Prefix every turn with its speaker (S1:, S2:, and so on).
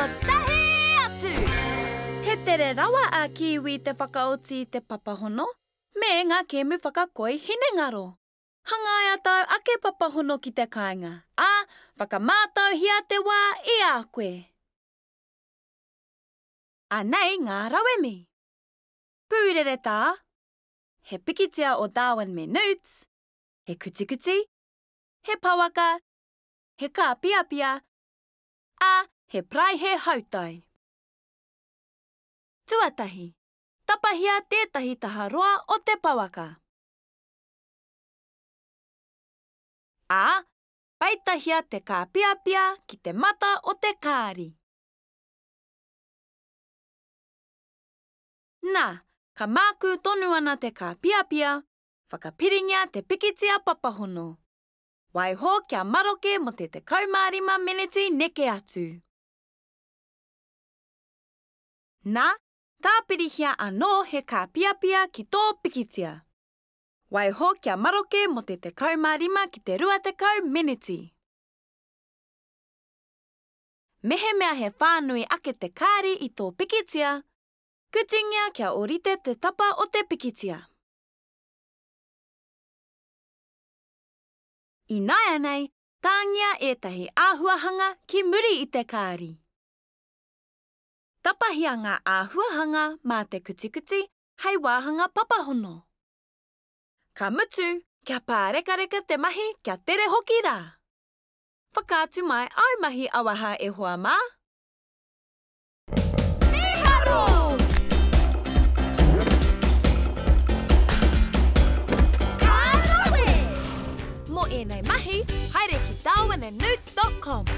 S1: Kotahi atu! He tere rawa a Kiwi te whakaoti i te papahono me ngā kēmu whakakoi hinengaro. Hangaia tāu ake papahono ki te kāinga, ā, whakamātauhia te wā i a koe. Anei ngā rauemi. Pūreretā, he pikitia o Darwin me Newts, he kutikuti, he pouaka, he kāpiapia, ā, he paraihe hautai. Tuatahi, tapahia tētahi taha roa o te pouaka. Ā, peitahia te kāpiapia ki te mata o te kāri. Nā, ka mākū tonu ana te kāpiapia, whakapiringia te pikitia papahono. Waiho kia maroke mō te 15 meneti neke atu. Nā, tāpirihia anō he kāpiapia ki tō pikitia. Waiho kia maroke mō te 15 ki te 20 meneti. Mehemea he whānui ake te kāri i tō pikitia, kutingia kia ōrite te tapa o te pikitia. Ināianei, tāngia ētahi āhuahanga ki muri i te kāri. Tapahia ngā āhuahanga mā te kutikuti hei wāhanga papahono. Ka mutu, kia pārekareka te mahi kia tere hoki rā! Whakaatu mai āu mahi auaha e hoa mā! Mīharo! Ka rawe! Mō ēnei mahi, haere ki darwinandnewts dot com.